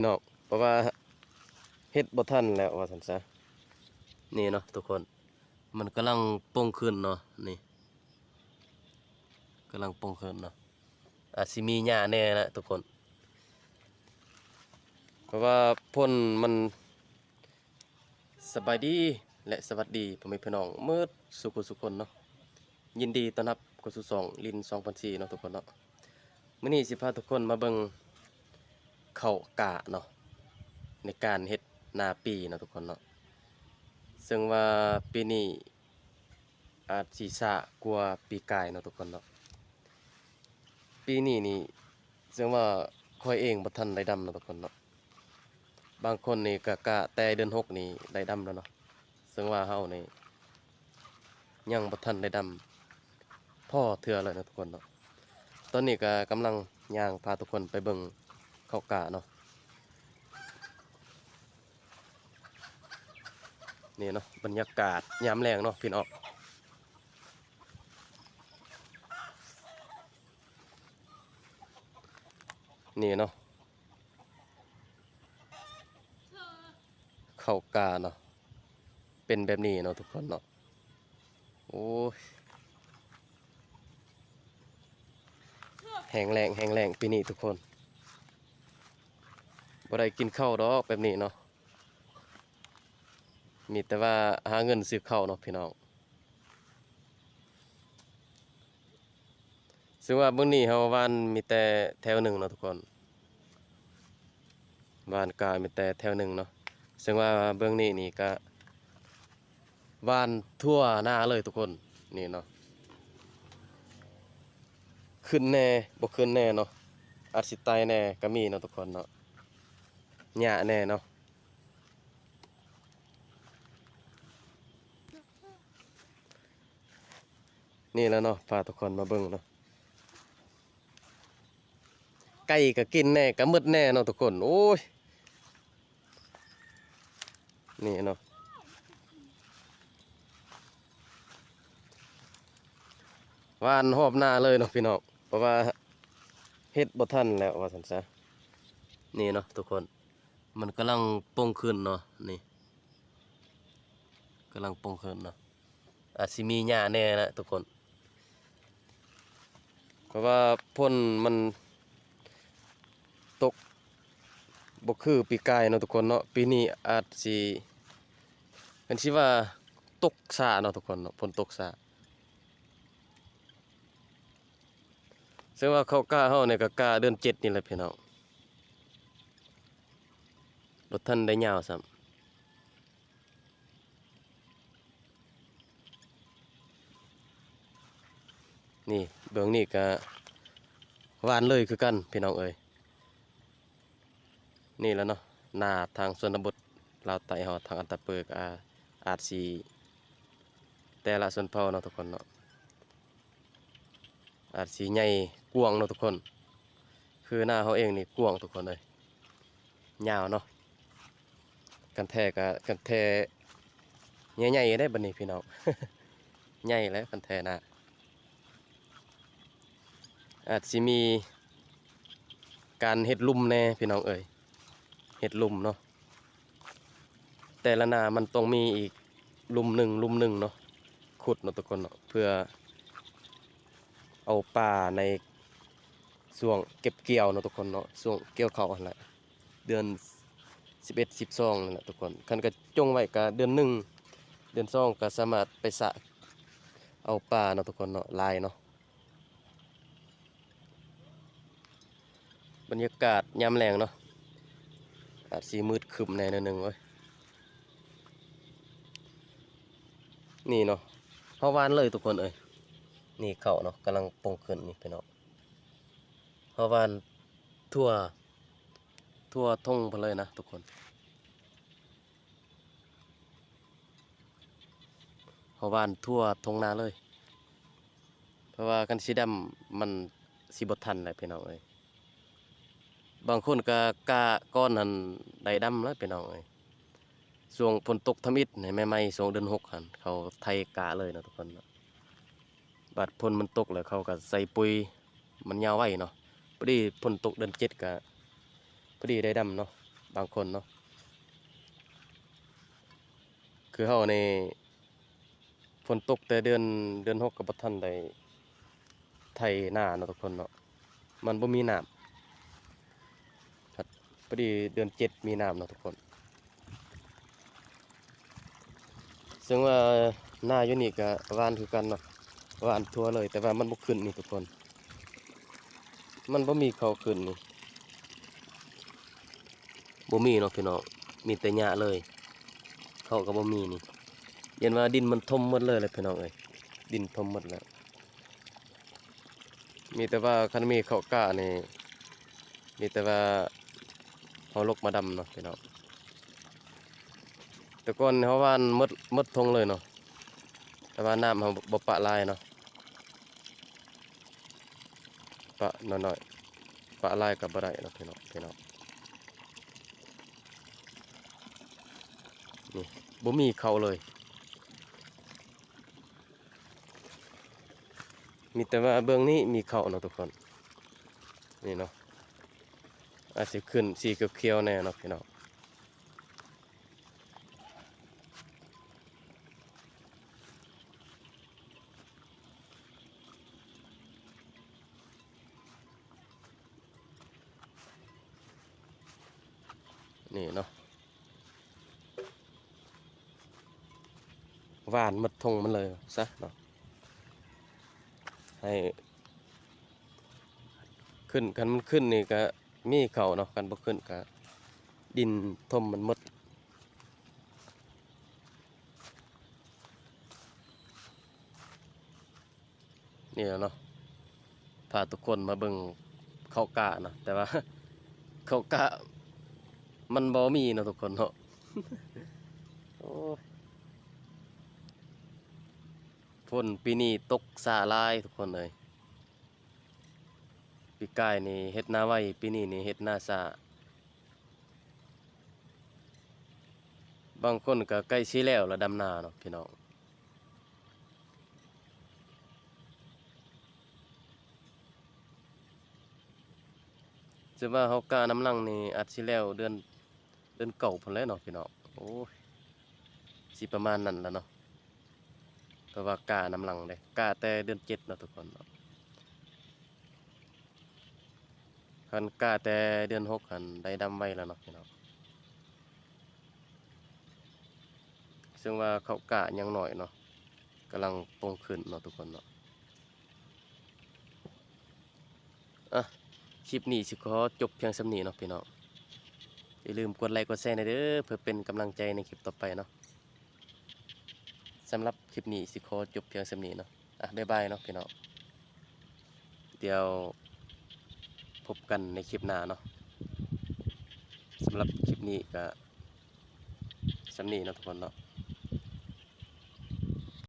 ເນາະ ເພາະວ່າເຮັດບໍ່ທັນແລ້ວວ່າຊັ້ນຊະ. ນີ້ເນາະທຸກຄົນ ມັນກຳລັງປົ່ງຂຶ້ນເນາະ ນີ້ ກຳລັງປົ່ງຂຶ້ນເນາະ ອາດຊິມີຫຍ້າແດ່ແຫຼະທຸກຄົນ ເພາະວ່າຝົນມັນ ສະບາຍດີ ແລະ ສະຫວັດດີພໍ່ແມ່ພີ່ນ້ອງໝົດສູ່ຜູ້ສູ່ຄົນເນາະ ຍິນດີຕ້ອນຮັບເຂົ້າສູ່ຊ່ອງລິນສອງພັນສີ່ເນາະທຸກຄົນເນາະ. ມື້ນີ້ຊິພາທຸກຄົນມາເບິ່ງເຂົ້າກ້າເນາະ ໃນການເຮັດນາປີເນາະທຸກຄົນເນາະ ເຊິ່ງວ່າປີນີ້ອາດຊິຊ້າກວ່າປີກາຍເນາະທຸກຄົນເນາະ. ປີນີ້ນີ້ ເຊິ່ງວ່າຂ້ອຍເອງບໍ່ທັນໄດ້ດຳເນາະທຸກຄົນເນາະ. ບາງຄົນນີ້ກະ ກະແຕ່ເດືອນຫົກນີ້ໄດ້ດຳແລ້ວເນາະ ເຊິ່ງວ່າເຮົານີ້ຍັງບໍ່ທັນໄດ້ດຳພໍເທື່ອເລີຍເນາະທຸກຄົນເນາະ. ຕອນນີ້ກະກຳລັງຍ່າງພາທຸກຄົນໄປເບິ່ງເຂົ້າກ້າເນາະ. ນີ້ເນາະ ບັນຍາກາດຍາມແລງເນາະພີ່ນ້ອງ ນີ້ເນາະ ເຂົ້າກ້າເນາະ ເປັນແບບນີ້ເນາະທຸກຄົນເນາະ. ໂອ້ຍ ແຫ້ງແລ້ງ ແຫ້ງແລ້ງປີນີ້ທຸກຄົນ ບໍ່ໄດ້ກິນເຂົ້າດອກແບບນີ້ເນາະ ມີແຕ່ວ່າຫາເງິນຊື້ເຂົ້າເນາະພີ່ນ້ອງ. ເຊິ່ງວ່າເບື້ອງນີ້ເຮົາຫວ່ານມີແຕ່ແຖວໜຶ່ງເນາະທຸກຄົນ ຫວ່ານກະມີແຕ່ແຖວໜຶ່ງເນາະ. ເຊິ່ງວ່າເບື້ອງນີ້ນີ້ກະຫວ່ານທົ່ວນາເລີຍທຸກຄົນ ນີ້ເນາະ ຂຶ້ນແດ່ບໍ່ຂຶ້ນແດ່ເນາະ ອາດຊິຕາຍແດ່ກະມີເນາະທຸກຄົນເນາະ ຫຍ້າແດ່ເນາະ. ນີ້ແຫຼະເນາະ ພາທຸກຄົນມາເບິ່ງເນາະ ໄກ່ກະກິນແດ່ກະໝົດແດ່ເນາະທຸກຄົນ ໂອ້ຍ ນີ້ເນາະ ຫວ່ານຮອບນາເລີຍເນາະພີ່ນ້ອງ ເພາະວ່າເຮັດບໍ່ທັນແລ້ວວ່າຊັ້ນຊະ. ນີ້ເນາະທຸກຄົນ ມັນກຳລັງປົ່ງຂຶ້ນເນາະ ນີ້ ກຳລັງປົ່ງຂຶ້ນເນາະ ອາດຊິມີຫຍ້າແດ່ແຫຼະທຸກຄົນ ເພາະວ່າຝົນມັນຕົກບໍ່ຄືປີກາຍເນາະທຸກຄົນເນາະ. ປີນີ້ອາດຊິ ເພິ່ນຊິວ່າຕົກຊ້າເນາະທຸກຄົນເນາະ ຝົນຕົກຊ້າ. ເຊິ່ງວ່າເຂົ້າກ້າເຮົານີ້ກະກ້າເດືອນເຈັດນີ້ແຫຼະພີ່ນ້ອງ ບໍ່ທັນໄດ້ຍາວຊ້ຳ. ນີ້ເບື້ອງນີ້ກະຫວ່ານເລີຍຄືກັນພີ່ນ້ອງເອີຍ. ນີ້ແຫຼະເນາະ ນາທາງຊົນນະບົດລາວໃຕ້ເຮົາ ທາງອັນຕະປືກະອາດຊິ ແຕ່ລະຊົນເຜົ່າເນາະທຸກຄົນເນາະ ອາດຊິໃຫຍ່ກວ້າງເນາະທຸກຄົນ ຄືນາເຮົາເອງນີ້ກວ້າງທຸກຄົນເອີຍ ຍາວເນາະ. ຄັນແທ້ກະ ຄັນແທ້ໃຫຍ່ໆເດ້ບັດນີ້ພີ່ນ້ອງ ໃຫຍ່ແລ້ວຄັນແທ້ນາ. ອາດຊິມີການເຮັດຫຼຸມແດ່ພີ່ນ້ອງເອີຍ ເຮັດຫຼຸມເນາະ ແຕ່ລະນາມັນຕ້ອງມີອີກຫຼຸມໜຶ່ງ ຫຼຸມໜຶ່ງເນາະ ຂຸດເນາະທຸກຄົນເນາະ ເພື່ອເອົາປາໃນຊ່ວງເກັບກ່ຽວເນາະທຸກຄົນເນາະ ຊ່ວງກ່ຽວເຂົ້າຫັ້ນແຫຼະ ເດືອນສິບເອັດ ສິບສອງນີ້ແຫຼະທຸກຄົນ. ຄັນກະຈົ່ງໄວ້ກະເດືອນໜຶ່ງ ເດືອນສອງກະສາມາດໄປສະເອົາປາເນາະທຸກຄົນເນາະ ຫຼາຍເນາະ. ບັນຍາກາດຍາມແລງເນາະ ອາດຊິມືດຄຶ້ມແດ່ໜ້ອຍໜຶ່ງເວີຍ. ນີ້ເນາະ ເຮົາຫວ່ານເລີຍທຸກຄົນເອີຍ. ນີ້ເຂົ້າເນາະ ກຳລັງປົ່ງຂຶ້ນນີ້ພີ່ນ້ອງ ເຮົາຫວ່ານທົ່ວ ທົ່ວທົ່ງພຸ້ນເລີຍນະທຸກຄົນ. ເຮົາຫວ່ານທົ່ວທົ່ງນາເລີຍ ເພາະວ່າຄັນຊິດຳມັນຊິບໍ່ທັນແຫຼະພີ່ນ້ອງເອີຍ. ບາງຄົນກະກະກ່ອນຫັ້ນໄດ້ດຳແລ້ວພີ່ນ້ອງເອີຍ. ຊ່ວງຝົນຕົກທຳອິດໃໝ່ໆ ຊ່ວງເດືອນຫົກຫັ້ນ ເຂົາໄຖກະເລີຍເນາະທຸກຄົນເນາະ. ບາດຝົນມັນຕົກແລ້ວເຂົາກະໃສ່ປຸ໋ຍ ມັນຍາວໄວເນາະ. ພໍດີຝົນຕົກເດືອນເຈັດກະພໍດີໄດ້ດຳເນາະ. ບາງຄົນເນາະ. ຄືເຮົານີ້ ຝົນຕົກແຕ່ເດືອນ ເດືອນຫົກກໍບໍ່ທັນໄດ້ໄຖນາເນາະທຸກຄົນເນາະ ມັນບໍ່ມີນ້ຳ. ພັດພໍດີເດືອນເຈັດມີນ້ຳເນາະທຸກຄົນ. ເຊິ່ງວ່ານາຢູ່ນີ້ກໍຫວ່ານຄືກັນເນາະ ຫວ່ານທົ່ວເລີຍ ແຕ່ວ່າມັນບໍ່ຂຶ້ນນີ້ທຸກຄົນ ມັນບໍ່ມີເຂົ້າຂຶ້ນນີ້. ບໍ່ມີເນາະພີ່ນ້ອງ ມີແຕ່ຫຍ້າເລີຍ ເຂົ້າກໍບໍ່ມີນີ້. ຢ້ານວ່າດິນມັນຖົ່ມໝົດເລີຍແຫຼະພີ່ນ້ອງເອີຍ ດິນຖົ່ມໝົດແລ້ວ. ມີແຕ່ວ່າຄັນມີເຂົ້າກ້ານີ້ ມີແຕ່ວ່າເຮົາລົກມາດຳເນາະພີ່ນ້ອງ. ແຕ່ກ່ອນເຮົາຫວ່ານໝົດ ໝົດທົ່ງເລີຍເນາະ ແຕ່ວ່ານ້ຳເຮົາບໍ່ປະຫຼາຍເນາະ ປະໜ້ອຍໆ ປະຫຼາຍກໍບໍ່ໄດ້ເນາະພີ່ນ້ອງ ພີ່ນ້ອງ. ນີ້ ບໍ່ມີເຂົ້າເລີຍ ມີແຕ່ວ່າເບື້ອງນີ້ມີເຂົ້າເນາະທຸກຄົນ ນີ້ເນາະ ອາດຊິຂຶ້ນສີຂຽວໆແດ່ເນາະພີ່ນ້ອງ. ນີ້ເນາະ ຫວ່ານໝົດທົ່ງມັນເລີຍຊະເນາະ ໃຫ້ຂຶ້ນ ຄັນມັນຂຶ້ນນີ້ກະມີເຂົ້າເນາະ ຄັນບໍ່ຂຶ້ນກະດິນຖົ່ມມັນໝົດ. ນີ້ແຫຼະເນາະ ພາທຸກຄົນມາເບິ່ງເຂົ້າກ້າເນາະ ແຕ່ວ່າເຂົ້າກ້າມັນບໍ່ມີເນາະທຸກຄົນເນາະ. ໂອ້ຍ ຝົນປີນີ້ຕົກຊ້າຫຼາຍທຸກຄົນເອີຍ ປີກາຍນີ້ເຮັດນາໄວ ປີນີ້ນີ້ເຮັດນາຊ້າ. ບາງຄົນກໍໃກ້ຊິແລ້ວລະ ດຳນາເນາະພີ່ນ້ອງ. ສະວ່າເຮົາກ້ານຳຫຼັງນີ້ອາດຊິແລ້ວເດືອນ ເດືອນເກົ້າພຸ້ນແຫຼະເນາະພີ່ນ້ອງ. ໂອ້ຍ ຊິປະມານນັ້ນລະເນາະ ເພາະວ່າກ້ານຳຫຼັງເດ້ ກ້າແຕ່ເດືອນເຈັດເນາະທຸກຄົນເນາະ. ຄັນກ້າແຕ່ເດືອນຫົກຫັ້ນໄດ້ດຳໄວແລ້ວເນາະພີ່ນ້ອງ. ເຊິ່ງວ່າເຂົ້າກ້າຍັງໜ້ອຍເນາະ ກຳລັງປົ່ງຂຶ້ນເນາະທຸກຄົນເນາະ. ອ່ະ ຄລິບນີ້ຊິຂໍຈົບພຽງສ່ຳນີ້ເນາະພີ່ນ້ອງ. ຢ່າລືມກົດໄລກົດແຊແດ່ເດີ ເພື່ອເປັນກຳລັງໃຈໃນຄລິບຕໍ່ໄປເນາະ. ສຳລັບຄລິບນີ້ຊິຂໍຈົບພຽງສ່ຳນີ້ເນາະ. ອ່ະ ບາຍບາຍເນາະພີ່ນ້ອງ. ດຽວພົບກັນໃນຄລິບໜ້າເນາະ. ສຳລັບຄລິບນີ້ກະສ່ຳນີ້ເນາະທຸກຄົນເນາະ.